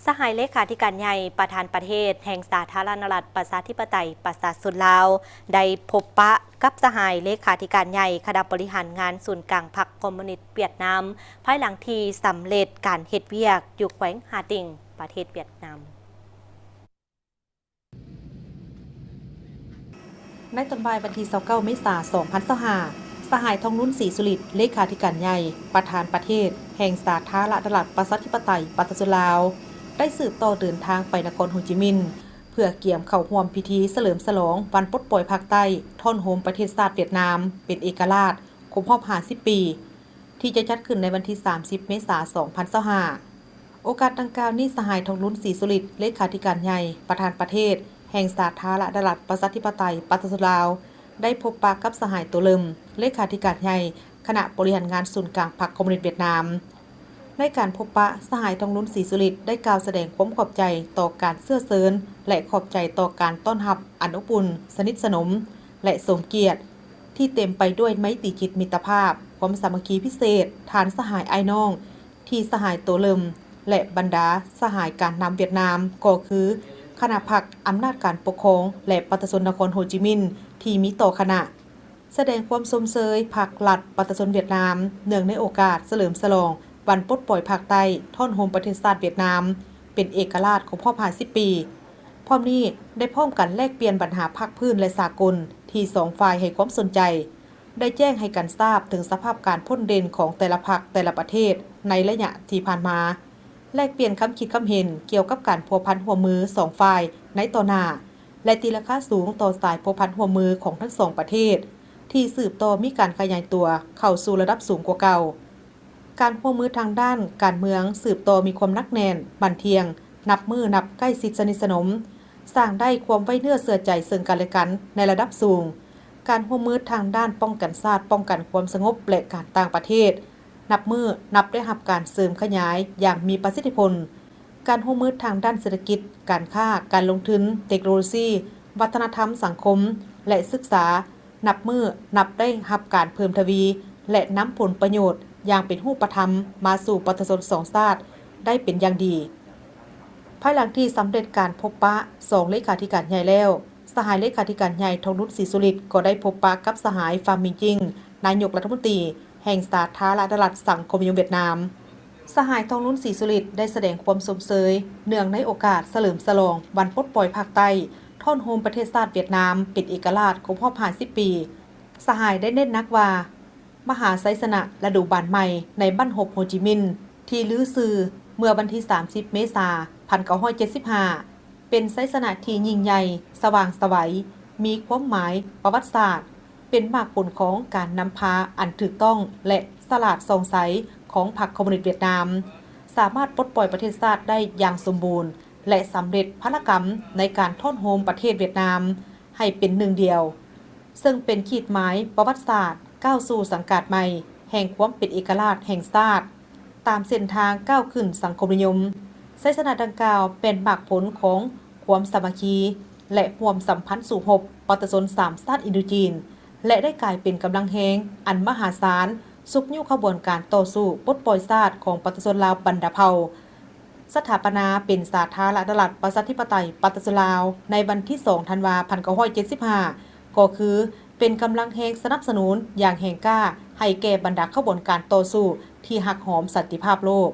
ສະຫາຍເລຂາທິການໃຫຍ່ ປະທານປະເທດແຫ່ງສາທາລະນະລັດ ປະຊາທິປະໄຕ ປະຊາຊົນລາວ ໄດ້ພົບປະກັບສະຫາຍເລຂາທິການໃຫຍ່ ຄະນະບໍລິຫານງານສູນກາງພັກຄອມມູນິດຫວຽດນາມ ພາຍຫຼັງທີ່ສຳເລັດການເຮັດວຽກຢູ່ແຂວງຫາຕິ່ງ ປະເທດຫວຽດນາມ. ໃນຕອນບ່າຍວັນທີຊາວເກົ້າ ເມສາ ສອງພັນຊາວຫ້າ ສະຫາຍ ທອງລຸນ ສີສຸລິດ ເລຂາທິການໃຫຍ່ ປະທານປະເທດແຫ່ງສາທາລະນະລັດ ປະຊາທິປະໄຕ ປະຊາຊົນລາວ ໄດ້ສືບຕໍ່ເດີນທາງໄປນະຄອນໂຮຈິມິນ ເພື່ອກຽມເຂົ້າຮ່ວມພິທີສະເຫຼີມສະຫຼອງວັນປົດປ່ອຍພາກໃຕ້ ທ້ອນໂຮມປະເທດຊາດຫວຽດນາມເປັນເອກະລາດ ຄົບຮອບຫ້າສິບປີ ທີ່ຈະຈັດຂຶ້ນໃນວັນທີສາມສິບ ເມສາ ສອງພັນຊາວຫ້າ. ໂອກາດດັ່ງກ່າວນີ້ ສະຫາຍ ທອງລຸນ ສີສຸລິດ ເລຂາທິການໃຫຍ່ ປະທານປະເທດແຫ່ງສາທາລະນະລັດ ປະຊາທິປະໄຕ ປະຊາຊົນລາວ ໄດ້ພົບປະກັບສະຫາຍ ໂຕເລິມ ເລຂາທິການໃຫຍ່ ຄະນະບໍລິຫານງານສູນກາງພັກຄອມມູນິດຫວຽດນາມ. ໃນການພົບປະ, ສະຫາຍ ທອງລຸນ ສີສຸລິດ ໄດ້ກ່າວສະແດງຄວາມຂອບໃຈຕໍ່ການເຊື້ອເຊີນ ແລະ ຂອບໃຈຕໍ່ການຕ້ອນຮັບອັນອົບອຸ່ນ, ສະໜິດສະໜົມ ແລະ ສົມກຽດ ທີ່ເຕັມໄປດ້ວຍໄມຕີຈິດມິດຕະພາບ, ຄວາມສາມັກຄີພິເສດ, ທ່ານສະຫາຍອ້າຍນ້ອງ ທີ່ສະຫາຍໂຕເລິມ ແລະ ບັນດາສະຫາຍການນຳຫວຽດນາມ ກໍຄືຄະນະພັກ, ອຳນາດການປົກຄອງ ແລະ ປະຊາຊົນນະຄອນໂຮຈິມິນ ທີ່ມີຕໍ່ຄະນະ ສະແດງຄວາມຊົມເຊີຍພັກລັດປະຊາຊົນຫວຽດນາມ ເນື່ອງໃນໂອກາດສະເຫຼີມສະຫຼອງວັນປົດປ່ອຍພາກໃຕ້ ທ້ອນໂຮມປະເທດຊາດຫວຽດນາມ ເປັນເອກະລາດຄົບຮອບຫ້າສິບປີ. ພ້ອມນີ້ໄດ້ພ້ອມກັນແລກປ່ຽນບັນຫາພາກພື້ນ ແລະ ສາກົນ ທີ່ສອງຝ່າຍໃຫ້ຄວາມສົນໃຈ, ໄດ້ແຈ້ງໃຫ້ກັນຊາບເຖິງສະພາບການພົ້ນເດັ່ນຂອງແຕ່ລະພັກ ແຕ່ລະປະເທດໃນໄລຍະທີ່ຜ່ານມາ, ແລກປ່ຽນຄຳຄິດຄຳເຫັນກ່ຽວກັບການພົວພັນຮ່ວມມືສອງຝ່າຍໃນຕໍ່ໜ້າ ແລະ ຕີລາຄາສູງຕໍ່ສາຍພົວພັນຮ່ວມມືຂອງທັງສອງປະເທດ ທີ່ສືບຕໍ່ມີການຂະຫຍາຍຕົວເຂົ້າສູ່ລະດັບສູງກວ່າເກົ່າ. ການຮ່ວມມືທາງດ້ານການເມືອງສືບຕໍ່ມີຄວາມໜັກແໜ້ນ, ໝັ້ນທ່ຽງ, ນັບມື້ນັບໃກ້ຊິດສະໜິດສະໜົມ, ສ້າງໄດ້ຄວາມໄວ້ເນື້ອເຊື່ອໃຈເຊິ່ງກັນແລະກັນໃນລະດັບສູງ. ການຮ່ວມມືທາງດ້ານປ້ອງກັນຊາດ, ປ້ອງກັນຄວາມສະຫງົບ ແລະ ການຕ່າງປະເທດ ນັບມື້ນັບໄດ້ຮັບການເສີມຂະຫຍາຍຢ່າງມີປະສິດທິຜົນ. ການຮ່ວມມືທາງດ້ານເສດຖະກິດ, ການຄ້າ, ການລົງທຶນ, ເຕັກໂນໂລຊີ, ວັດທະນະທຳ, ສັງຄົມ ແລະ ສຶກສາ ນັບມື້ນັບໄດ້ຮັບການເພີ່ມທະວີ ແລະ ນຳຜົນປະໂຫຍດຢ່າງເປັນຮູບປະທຳມາສູ່ປະຊາຊົນສອງຊາດໄດ້ເປັນຢ່າງດີ. ພາຍຫຼັງທີ່ສຳເລັດການພົບປະສອງເລຂາທິການໃຫຍ່ແລ້ວ, ສະຫາຍເລຂາທິການໃຫຍ່ ທອງລຸນ ສີສຸລິດ ກໍໄດ້ພົບປະກັບສະຫາຍ ຟາມມິງຈິງ ນາຍົກລັດຖະມົນຕີແຫ່ງສາທາລະນະລັດສັງຄົມນິຍົມຫວຽດນາມ. ສະຫາຍ ທອງລຸນ ສີສຸລິດ ໄດ້ສະແດງຄວາມຊົມເຊີຍເນື່ອງໃນໂອກາດສະເຫຼີມສະຫຼອງວັນປົດປ່ອຍພາກໃຕ້ ທ້ອນໂຮມປະເທດຊາດຫວຽດນາມເປັນເອກະລາດຄົບຮອບຫ້າສິບປີ. ສະຫາຍໄດ້ເນັ້ນໜັກວ່າ ມະຫາໄຊຊະນະລະດູບານໃໝ່ໃນບັ້ນຮົບໂຮຈິມິນ ທີ່ລືຊື່ເມື່ອວັນທີສາມສິບ ເມສາ ພັນເກົ້າຮ້ອຍເຈັດສິບຫ້າ ເປັນໄຊຊະນະທີ່ຍິ່ງໃຫຍ່, ສະຫວ່າງໄສວ, ມີຄວາມໝາຍປະຫວັດສາດ, ເປັນໝາກຜົນຂອງການນຳພາອັນຖືກຕ້ອງ ແລະ ສະຫຼາດສ່ອງໃສຂອງພັກຄອມມູນິດຫວຽດນາມ, ສາມາດປົດປ່ອຍປະເທດຊາດໄດ້ຢ່າງສົມບູນ ແລະ ສຳເລັດພາລະກຳໃນການທ້ອນໂຮມປະເທດຫວຽດນາມໃຫ້ເປັນໜຶ່ງດຽວ. ເຊິ່ງເປັນຂີດໝາຍປະຫວັດສາດກ້າວສູ່ສັງກາດໃໝ່ແຫ່ງຄວາມເປັນເອກະລາດແຫ່ງຊາດ ຕາມເສັ້ນທາງກ້າວຂຶ້ນສັງຄົມນິຍົມ. ໄຊຊະນະດັ່ງກ່າວແມ່ນໝາກຜົນຂອງຄວາມສາມັກຄີ ແລະ ຮ່ວມສຳພັນສູ້ຮົບປະຊາຊົນສາມຊາດອິນໂດຈີນ ແລະ ໄດ້ກາຍເປັນກຳລັງແຮງອັນມະຫາສານ ຊຸກຍູ້ຂະບວນການຕໍ່ສູ້ປົດປ່ອຍຊາດຂອງປະຊາຊົນລາວບັນດາເຜົ່າ. ສະຖາປະນາເປັນສາທາລະນະລັດປະຊາທິປະໄຕປະຊາຊົນລາວໃນວັນທີສອງ ທັນວາ ພັນເກົ້າຮ້ອຍເຈັດສິບຫ້າ ກໍຄືເປັນກຳລັງແຮງສະໜັບສະໜູນຢ່າງແຮງກ້າໃຫ້ແກ່ບັນດາຂະບວນການຕໍ່ສູ້ທີ່ຮັກຫອມສັນຕິພາບໂລກ.